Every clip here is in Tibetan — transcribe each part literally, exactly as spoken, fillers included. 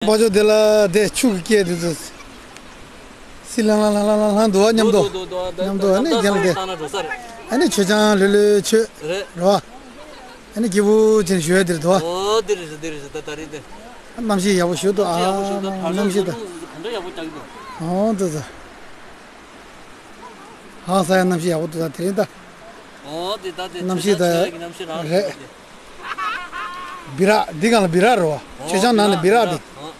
པ་ཇོ་དེ་ལ་དེ་ཆུ་གི་སྐད་དེ་ཚོ། སི་ལང་ལང་ལང་ལང་ལང་འདུག་བ། མཉམ་དུ། མཉམ་དུ་ཨ་ནི་རྒན་ལ་དེ། ཨ་ནི་མཆོད་ཆང་ལོས་ལོས་མཆོད། རེད་བ། ཨ་ནི་སྐྱིད་པོ་ཅན་ཞུ་ཡ་དེར་འདུག་བ། ཨོ་དེ་རེད་ཟེར་དེ་རེད་ཟེར། ད་ད་རེད་དེ། གནམ་གཤིས་ཡག་པོ་ཞུ་འདུག་ཨ། གནམ་གཤིས་ད། ག་འདྲ་ཡག་པོ་རྒྱག་གི་འདུག་ཨོ་འདུག་ད། ཧང་སང་ཡ་གནམ་གཤིས་ཡག་པོ་འདུག་ད་དེ་རིང་ད། ཨོ་དེ་ད་དེ་གནམ་གཤིས་ད། གནམ་གཤིས་རང་རེད། རེད་དེ། སྦི་རག་འདི་སྒང་ལ་སྦི་རག་རེད་བ། ཨོ་མཆོད་ཆང་ནང་ལ་སྦི་རག་སྦི་རག་འདི། ཨོ།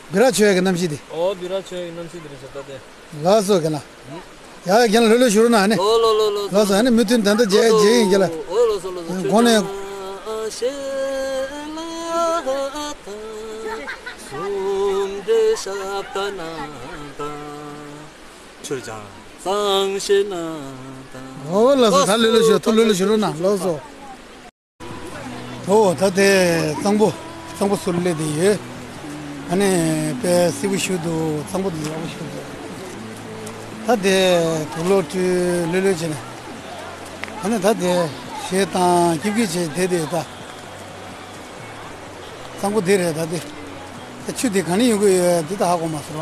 སྦི་རག་མཆོད་ཡ་གི་གནམ་གཤིས་འདི། ཨོ་སྦི་རག་མཆོད་ཡ་གི་གནམ་གཤིས་འདི་རེད་ཟེར་ད་དེ། ལགས་སོ་རྒན་ལགས། ཡ་རྒན་ལགས་ལྷོད་ལྷོད་བཞུགས་རོགས་གནང་ཨ་ནི། ལོ་ལོ་ལོ་ལོ། ལགས་སོ་ཨ་ནི་མུ་མཐུད་ད་ལྟ་མཇལ་མཇལ་ཡིན་རྒན་ལགས། ཨོ་ལགས་སོ་ལགས་སོ། གོང་ནས། ཆོས་ཀྱང་གཙང་ཞེ་ན་དང་། ཨོ་ལགས་སོ། ད་ལྷོད་ལྷོད་བཞུགས། ཐུགས་ལྷོད་ལྷོད་བཞུགས་རོགས་གནང་། ལགས་སོ། ཨོ་ད་དེ་གཙང་པོ། གཙང་པོ་ཟུར་སླེབས་བསྡད་ཡོད། ཨ་ནི་དཔེ་བསིལ་པོ་ཞིག་འདུག་གཙང་པོ་འདི་ཡག་པོ་ཞིག་འདུག་ད་དེ་དུག་ལོག་བཀྲུས་ལྷོད་ལྷོད་བྱས་ནས། ཨ་ནི་ད་དེ་གཞས་བཏང་སྐྱིད་སྐྱིད་བྱས་བསྡད་བསྡད་ཡོད་ད། གཙང་པོ་འདི་རེད་ད་འདི། ད་ཆུ་འདི་ག་ནས་ཡོང་གི་ཡོད་འདི་ད་ཧ་གོ་མ་སོང་བ།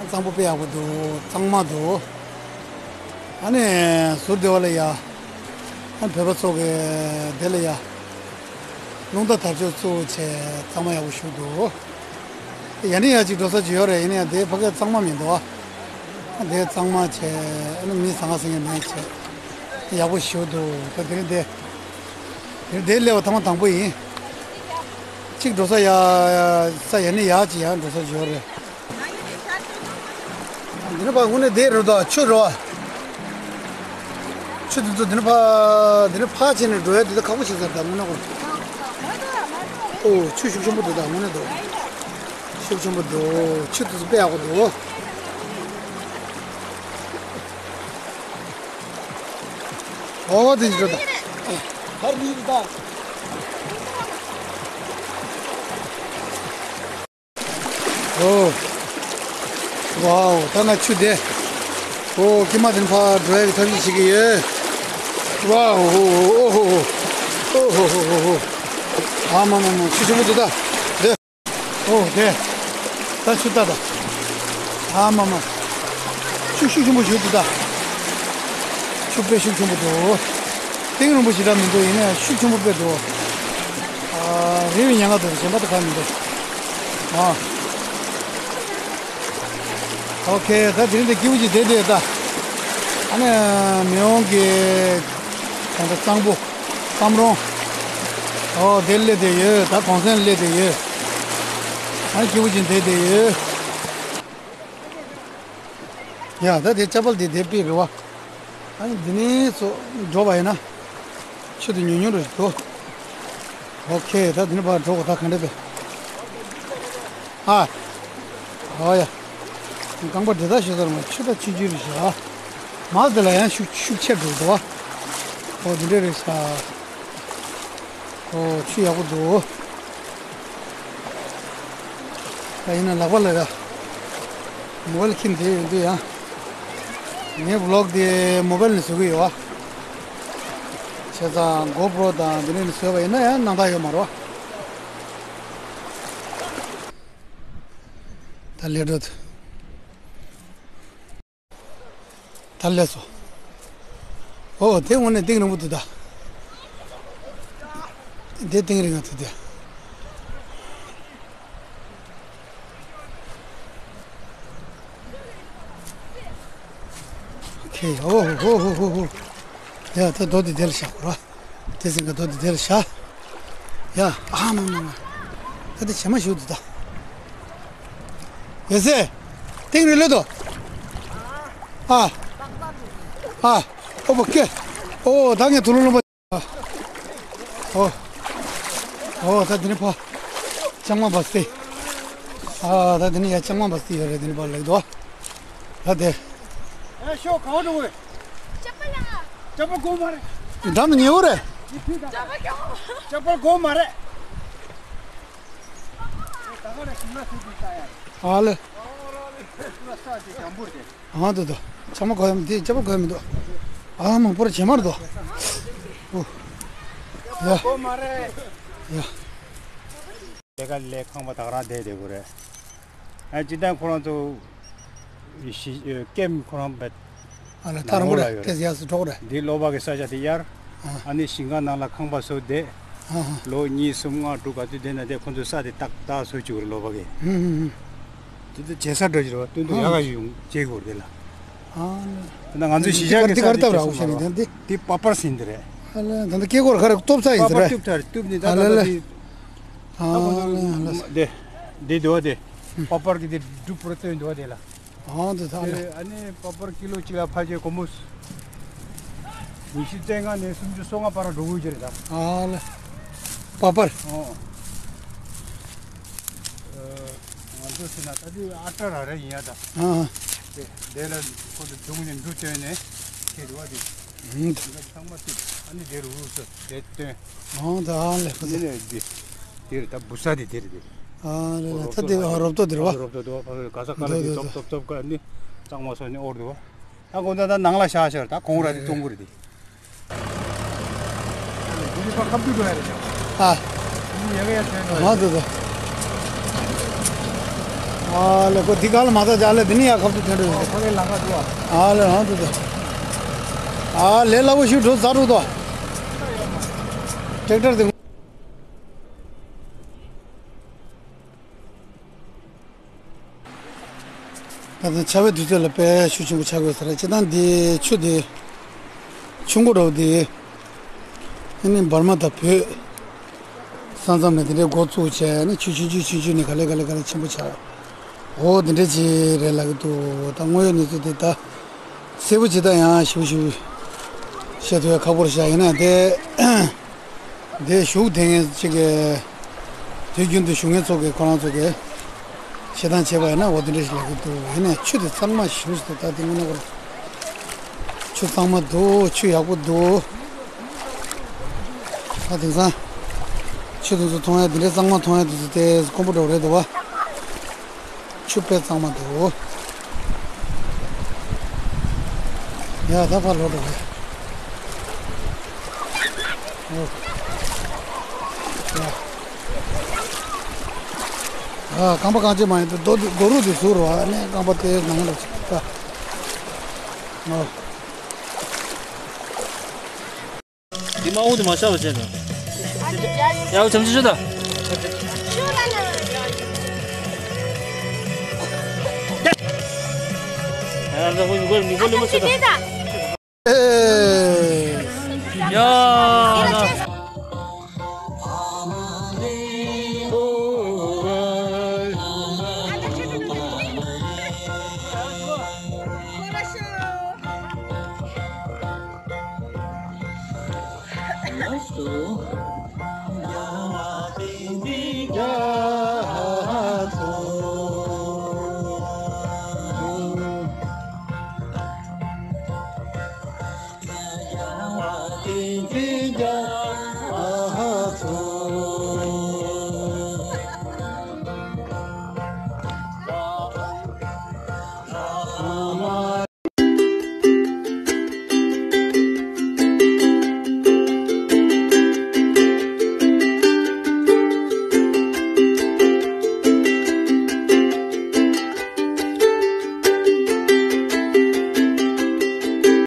གཙང་པོ་དཔེ་ཡག་པོ་འདུག་གཙང་མ་འདུག་ཨ་ནི་ཟུར་སྡེ་བ་ལ་ཡ། ཨ་བོད་པ་ཚོ་གི་དེ་ལ་ཡ། རླུང་རྟ་དར་ལྕོག་བཙུགས་བྱས་གཙང་མ་ཡག་པོ་ཞིག་འདུག་ཡ་ནི་ཡ་ཅིག་འགྲོ་ས་ཅིག་ཡོད་རེད། ཡིན་ན་ཡང་དེ་ཕ་གིར་གཙང་མ་མི་འདུག་ཨ། དེ་གཙང་མ་བྱས་ཨ་ནི་མི་ཟང་ངེ་ཟིང་ངེ་མེད་བྱས། ཡག་པོ་ཞིག་འདུག་ད་དེ་རིང་དེ། དེ་འདིར་སླེབས་པ་ཐེངས་མ་དང་པོ་ཡིན། གཅིག་འགྲོ་ས་ཡ། ས་ཡ་ནི་ཡ་གཅིག་ཡ་འགྲོ་ས་ཡོད་རེད། འདི་ནི་ཕར་དངོས་གནས་བསྡད་རེད་དོ། ཆུ་རེད་བ། ཆུ་དེ་ཚོ་འདི་ནི་ཕར་འདི་ནི་ཕར་ཕྱིན་ནས་འགྲོ་ཡ་དེ་ད་ཁག་པོ་ཞིག་ཟེར་ད་དངོས་གནས་ཁོ། ཨོ་ཆུ་ཤུགས་ཆེན་པོ་འདུག་ད་དངོས་གནས་འདུག་ཤུགས་ཆེན་པོ་འདུག་ཆུ་དེ་ཚོ་དཔེ་ཡག་པོ་འདུག་ཨོ་དེ་འདྲ་ད། ཧར་ནི་ད། ཨོ། ཝའོ། ད་ང་ཆུ་དེ། ཨོ་ཀྱེ་མ་དེ་ཕར་འགྲོ་ཡ་གི་ཐབས་ཤེས་བྱེད་ཀྱི་ཡོད། ཝའོ། ཨོ་ཧོ་ཧོ་ཧོ། ཨོ་ཧོ་ཧོ་ཧོ་ཧོ། ཨ་མ་མ་མ། ཆུ་ཆེན་པོ་འདུག་ད། དེ། ཨོ་དེ། ད་ཆུ་ད་ད། ཨ་མ་མ། ཆུ་ཤུགས་ཆེན་པོ་ཞིག་འདུག་ད། ཆུ་དཔེ་ཤུགས་ཆེན་པོ་འདུག་གཏིང་རིང་པོ་ཞེ་དྲག་མི་འདུག་ཡིན་ན་ཡང་ཤུགས་ཆེན་པོ་དཔེ་འདུག་ཨ། རི་བའི་ཉེན་ཁ་འདུག་གཞན་པ་དེ་ག་མི་འདུག་ཨ། ཨོ་ཁེ། ད་དེ་རིང་འདི་སྐྱིད་པོ་ཅིག་བསྡད་བསྡད་ད། ཨ་ནི་མི་ཡོང་གི། ད་ལྟ་གཙང་པོ། སམ་རོང་། ཨོ་དེ་སླེབས་བསྡད་ཡོད། ད་གོང་སེང་སླེབས་བསྡད་ཡོད། ཨ་ནི་སྐྱིད་པོ་ཅིག་བསྡད་བསྡད་ཡོད། ཡ་ད་དེ་ཅ་པལ་དེ་དེ་པི་རེད་བ། ཨ་ནི་འདི་ནས་ཚོ་འགྲོ་བ་ཡིན་ན། ཆུ་དེ་ཉུང་ཉུང་རེད་འདུག་ཨོ་ཁེ། ད་འདི་ནས་ཕར་འགྲོ་དགོས། ད་ག་འདྲ་པས། ཨ། ཨོ་ཡ། རྐང་པ་འདྲེད་ད་ཤོད་ས་རེད་མ། ཆུ་ད་ཆུ་ཆུ་རེད་ཤག་མ་དེ་ལ་ཡང་ཤུགས་ཤུགས་ཆེ་འགྲོ་འདུག་བ། ཨོ་འདི་འདྲ་རེད་ཤག་ཨོ་ཆུ་ཡག་པོ་འདུག་ད་ཡིན་ན་ལག་པ་ལ་ཡ། མོ་བལ་ཁྱིམ་དེ་ཡོད་དུས་ཡང་། ངའི་བི་ལོག་དེ་མོ་བལ་ནས་བཟོ་གི་ཡོད་བ། བྱས་ཙང་གོ་པྲོ་དང་དེ་འདྲ་ནས་བཟོས་པ་ཡིན་ན་ཡང་སྣང་དག་ཡོད་མ་རེད་བ། ད་ལས་འགྲོ་དུ། ད་ལས་སོ། ཨོ་དེ་དངོས་གནས་གཏིང་རིང་པོ་འདུག་ད། དེ་གཏིང་རིང་ང་འདུག་དེ། ཨོ་ཁེ། ཨོ་ཧོ་ཧོ་ཧོ་ཧོ། ཡ་ད་རྡོ་དེ་དེ་ལ་བཞག་ར། དེ་ཟིན་ག་རྡོ་དེ་དེ་ལ་བཞག་ཡ་ཨ་མ་མ་མ། ད་དེ་བྱེ་མ་ཞིག་འདུག་ད། ཡ་སེ། གཏིང་རིང་ལོས་དོ། ཨ། ཨ། ཨོ་པོ་ཀེ། ཨོ་ད་ངས་དུ་ལོ་ལོ་པ། ཨོ། ཨོ་ད་དེ་ནས་ཕ། ལྕང་མ་བ་སྟེ། ཨ་ད་དེ་ནས་ཡ་ལྕང་མ་བ་སྟེ་ཡོད་རེད། དེ་ནས་ཕ་ལེགས་དོ། ད་དེ། ཨེ་ཤོ་གང་འགྲོ་བས། ཅ་པ་ལ། ཅ་པ་གོ་མ་རེད། འགྲམ་ཉེ་བོ་རེད། ཅ་པ་གོ། ཅ་པ་གོ་མ་རེད། ཨ་ལེ། ཨ་འདུག་འདུག་ཅ་པ་གོ་ཡ་མི་འདུག་ཅ་པ་གོ་ཡ་མི་འདུག་ཨ་མང་པོ་རེད། བྱེ་མ་རེད་དོ། ཨོ། ཡ། ཡ། དེ་ག་ལས་ཁང་པ་ད་ག་རང་བསྡད་བསྡད་དགོས་རེད། ཨ་སྤྱིར་བཏང་ཁོ་རང་ཚོ་ཤི་ཀེམ་ཁོ་རང་བས་ཨ་ལ་ཐག་རིང་པོ་རེད། ནང་ལོགས་ལ་ཡོད་རེད། ཏེ་ཡར་སུ་འགྲོ་དགོས་རེད། འདི་གློ་བ་གི་ས་ཆ་དེ་གཡར། ཨ་ཨ་ནི་ཞིང་ཁ་ནང་ལ་ཁང་པ་བཟོས་བསྡད། ཨ་ཨ་ལོ་གཉིས་གསུམ་ལྔ་དྲུག་ག་ཚོད་བསྡད་ན་དེ་ཁོ་ཚོས་ས་དེ་ཏག་ཏག་བཟོས་བཅུག་རེད་གློ་བ་གིས། ཧུམ་ཧུམ་ཧུམ། དེ་ཚོ་བྱེད་ས་འདྲ་ཞིག་རེད་བ། སྟོན་དུ་ཡག་ག་ཡོང་བྱེད་དགོས་རེད་དེ་ལ། ཨ་ལ། ད་ང་ཚོའི་གཞིས་ཆགས་ཀྱི་ས་དེ་ཅི་སོང་མ་རེད། འདི་པ་པར་ཟིན་དེ་རེད། ཨ་ལ་ད་ལྟ་སྐྱེ་སྐོར་ག་རེ་སྟོབས་ཚ་ཡིན་པ་པར་རེད། བཅུག་ཐལ་བཅུག་ནི་ད་ཨ་ལ་ད་ལ། འདི་ཨ་ལ་ཨ་ལ། དེ་འདི་འདུག་བ་དེ། པ་པར་གྱི་དེ་སྒྲུབ་པར་སྟོན་འདུག་བ་དེ་ལ། ཨ་འདི་ད་ལ། དེ་ཨ་ནི་པ་པར་ཀི་ལོ་གཅིག་ལ་ཕལ་ཆེར་སྒོར་མོ་ཉི་ཤུ་རྩ་ལྔ་ནས་སུམ་ཅུ་སོ་ལྔ་བར་འགྲོ་དགོས་ཀྱི་རེད་ད། ཨ་ལ། པ་པར། ཨོ། ང་ཚོ་ཟེར་ན་ད་དེ་ཨ་ཏྲ་ར་ར་ཡིན་ཡ་ད། ཨ་དེ་དེ་ལ་ཁོ་ཚོ་རྡུང་ནས་འབྲུ་བཏོན་ནས་ཁྱེར་བ་དེ། ཨུམ། ཚང་མ་ཏིག་ཨ་ནི་དེ་རུ་རུ་སོ་དེ་བཏོན། ཨོ་ད་ཨ་ལེ་ཁོ་ཚོ། ནི་ནི་དེ་དེ་རེད་ད། བུ་ས་དེ་དེ་རེད་དེ། ཨ་ལེ་ལེ་ད་དེ་རོབ་ཏོ་དེ་རེད་བ། རོབ་ཏོ་དེ་བ། ག་ས་ག་ལ་དེ་ཏོབ་ཏོབ་ཏོབ་ག་ནི་གཙང་མ་སོ་ནི་ཨོར་དེ་བ། ད་དགོང་དག་ད་ནང་ལ་བཞག་ཤར་ད་གོང་ར་དེ་གཏོང་གི་རེད་དེ། ཨ། ང་ཚོ་ཚོ། ཨ་ལེ་ཁོ་འདི་ག་ལ་མ་ཐག་ཅག་ལེ་འདི་ནི་ཡ་ཁབ་ཏུ་ཐོན་འགྲོ་ཡོད། ཨ་ལེ་ང་ཚོ་ཚོ། ཨ་ལེ་ལ་བ་ཤུ་འགྲོ་ཛ་འགྲོ་དོ། ཊེག་ཊར་དེ། ད་ལྟ་ཆར་པའི་དུས་ཚོད་ལ་དཔེ་ཤུགས་ཆེན་པོ་ཆགས་ཀྱི་ཡོད་ས་རེད། སྤྱིར་བཏང་འདི་ཆུ་འདི་ཆུ་མགོ་འདྲ་བོ་འདི་ཨ་ནི་འབར་མ་དང་བོད་ས་མཚམས་ནས་དེ་འདྲའི་འགོ་བཙུགས་བྱས་ནས་ཆུ་ཆུང་ཆུང་ཆུང་ཆུང་ནས་ག་ལེ་ག་ལེ་ག་ལེ་ཆེན་པོ་ཆགས། འོ་དེ་འདྲ་ཅིག་རེད་ལབ་ཀྱི་འདུག་ད་དངོས་ཡོད་གནས་ཚུལ་དེ་ད་གསལ་པོ་ཅིག་ད་ཡང་ཞིབ་ཞིབ་བཤད་ཐུབ་ཡ་ཁག་པོ་རེད་ཤག་ཡིན་ན་དེ། དེ་བཞུགས་དེ་ངས་ཅིག་གི་དུས་རྒྱུན་དུ་བཞུགས་མཁན་ཚོ་གི་ཁོ་རང་ཚོ་གི་བཤད་སྟངས་བྱས་པ་ཡིན་ན་འོ་དེ་འདྲ་ཞིག་ལབ་ཀྱི་འདུག་ཡིན་ནའི་ཆུ་དེ་གཙང་མ་ཞེ་པོ་ཞིག་འདུག་ད་དེ་སྔོན་ན་ཁོ་རང་ཆུ་གཙང་མ་འདུག་ཆུ་ཡག་པོ་འདུག་ད་དེང་སང་ཆུ་དེ་ཚོ་མཐོང་ཡ་དེ་འདྲའི་གཙང་མ་མཐོང་ཡ་དེ་ཚོ་དེ་དཀོན་པོ་འདྲ་བོ་རེད་འདུག་བ། ཆུ་དཔེ་གཙང་མ་འདུག་ཡ་ད་ཕར་ལོག་འགྲོ་གི། ཨོ། ཡ། ཨ་རྐང་པ་རྐང་རྗེས་མ་ཡིན་དུ་རྡོ་རྡོ་རུ་དེ་ཟུར་རོ་ཨ་ནི་རྐང་པ་དེ་ནང་ལ་ཅིག་ད། ཨོ། འདི་མ་འོངས་དུ་མ་བྱ་བ་བྱས་ན། ཡའོ་བྱམས་ཆི་ཤོད་ད། ཡ་ད་ཁོ་མི་གོ་མི་གོ་ལེ་མ་ཤོད་ད།